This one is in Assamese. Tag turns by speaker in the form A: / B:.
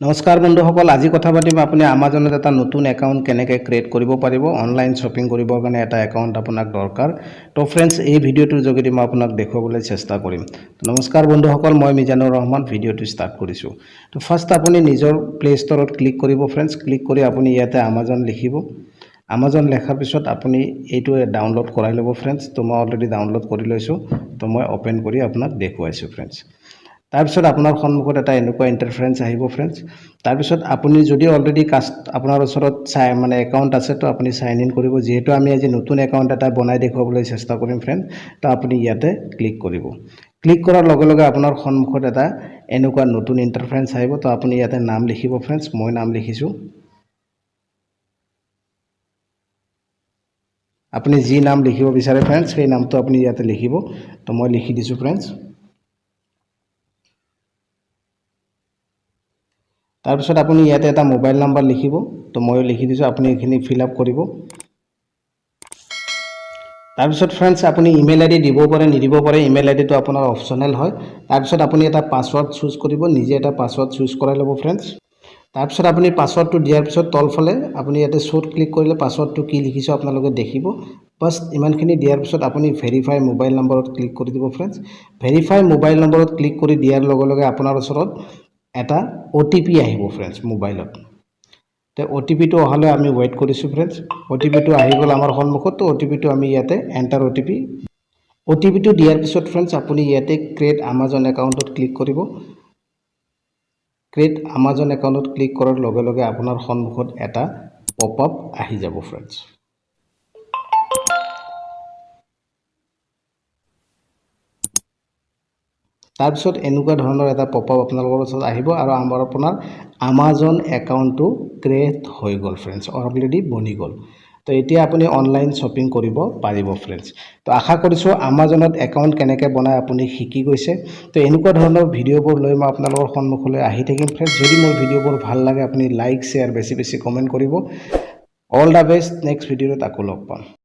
A: নমস্কাৰ বন্ধুসকল, আজি কথা পাতিম আপুনি আমাজনত এটা নতুন একাউণ্ট কেনেকৈ ক্ৰিয়েট কৰিব পাৰিব। অনলাইন শ্বপিং কৰিবৰ কাৰণে এটা একাউণ্ট আপোনাক দৰকাৰ। তো ফ্ৰেণ্ডছ, এই ভিডিঅ'টোৰ যোগেদি মই আপোনাক দেখুৱাবলৈ চেষ্টা কৰিম। নমস্কাৰ বন্ধুসকল, মই মিজানুৰ ৰহমান, ভিডিঅ'টো ষ্টাৰ্ট কৰিছোঁ। তো ফাৰ্ষ্ট আপুনি নিজৰ প্লে' ষ্ট'ৰত ক্লিক কৰিব ফ্ৰেণ্ডছ। ক্লিক কৰি আপুনি ইয়াতে আমাজন লিখিব। আমাজন লেখাৰ পিছত আপুনি এইটো ডাউনলোড কৰাই ল'ব ফ্ৰেণ্ডছ। তো মই অলৰেডি ডাউনলোড কৰি লৈছোঁ। তো মই অ'পেন কৰি আপোনাক দেখুৱাইছোঁ ফ্ৰেণ্ডছ। তাৰপিছত আপোনাৰ সন্মুখত এটা এনেকুৱা ইণ্টাৰফাৰেঞ্চ আহিব ফ্ৰেণ্ডছ। তাৰপিছত আপুনি যদি অলৰেডি আপোনাৰ ওচৰত চাই মানে একাউণ্ট আছে, তো আপুনি চাইন ইন কৰিব। যিহেতু আমি আজি নতুন একাউণ্ট এটা বনাই দেখুৱাবলৈ চেষ্টা কৰিম ফ্ৰেণ্ড, তো আপুনি ইয়াতে ক্লিক কৰিব। ক্লিক কৰাৰ লগে লগে আপোনাৰ সন্মুখত এটা এনেকুৱা নতুন ইণ্টাৰফাৰেঞ্চ আহিব। তো আপুনি ইয়াতে নাম লিখিব ফ্ৰেণ্ডছ। মই নাম লিখিছোঁ। আপুনি যি নাম লিখিব বিচাৰে ফ্ৰেণ্ডছ, সেই নামটো আপুনি ইয়াতে লিখিব। তো মই লিখি দিছোঁ ফ্ৰেণ্ডছ। তাৰপিছত আপুনি ইয়াতে এটা মোবাইল নাম্বাৰ লিখিব। তো ময়ো লিখি দিছোঁ, আপুনি এইখিনি ফিল আপ কৰিব। তাৰপিছত ফ্ৰেণ্ডছ, আপুনি ইমেইল আই ডি দিব পাৰে, নিদিব পাৰে। ইমেইল আই ডিটো আপোনাৰ অপশ্যনেল হয়। তাৰপিছত আপুনি এটা পাছৱৰ্ড চুজ কৰিব। নিজে এটা পাছৱৰ্ড চুজ কৰাই ল'ব ফ্ৰেণ্ডছ। তাৰপিছত আপুনি পাছৱৰ্ডটো দিয়াৰ পিছত তলফালে আপুনি ইয়াতে শ্ব'ত ক্লিক কৰিলে পাছৱৰ্ডটো কি লিখিছোঁ আপোনালোকে দেখিব। বাছ, ইমানখিনি দিয়াৰ পিছত আপুনি ভেৰিফাই মোবাইল নম্বৰত ক্লিক কৰি দিব ফ্ৰেণ্ডছ। ভেৰিফাই মোবাইল নম্বৰত ক্লিক কৰি দিয়াৰ লগে লগে আপোনাৰ ওচৰত এটা অ'টিপি আহিব ফ্ৰেণ্ডছ মোবাইলত। তো অ'টিপিটো অহালৈ আমি ৱেইট কৰিছোঁ ফ্ৰেণ্ডছ। অ'টিপিটো আহি গ'ল আমাৰ সন্মুখত। তো অ'টিপিটো আমি ইয়াতে এণ্টাৰ অ'টিপি। অ'টিপিটো দিয়াৰ পিছত ফ্ৰেণ্ডছ, আপুনি ইয়াতে ক্ৰিয়েট আমাজন একাউণ্টত ক্লিক কৰিব। ক্ৰিয়েট আমাজন একাউণ্টত ক্লিক কৰাৰ লগে লগে আপোনাৰ সন্মুখত এটা পপ আপ আহি যাব ফ্ৰেণ্ডছ। তাৰপিছত এনেকুৱা ধৰণৰ এটা পপ আপ আপোনালোকৰ ওচৰত আহিব আৰু আমাৰ আপোনাৰ আমাজন একাউণ্টটো ক্ৰিয়েট হৈ গ'ল ফ্ৰেণ্ডছ, অলৰেডি বনি গ'ল। তো এতিয়া আপুনি অনলাইন শ্বপিং কৰিব পাৰিব ফ্ৰেণ্ডছ। তো আশা কৰিছোঁ আমাজনত একাউণ্ট কেনেকৈ বনায় আপুনি শিকি গৈছে। তো এনেকুৱা ধৰণৰ ভিডিঅ'বোৰ লৈ মই আপোনালোকৰ সন্মুখলৈ আহি থাকিম ফ্ৰেণ্ডছ। যদি মোৰ ভিডিঅ'বোৰ ভাল লাগে, আপুনি লাইক, শ্বেয়াৰ, বেছি বেছি কমেণ্ট কৰিব। All the best. Next ভিডিঅ'ত আকৌ লগ পাম।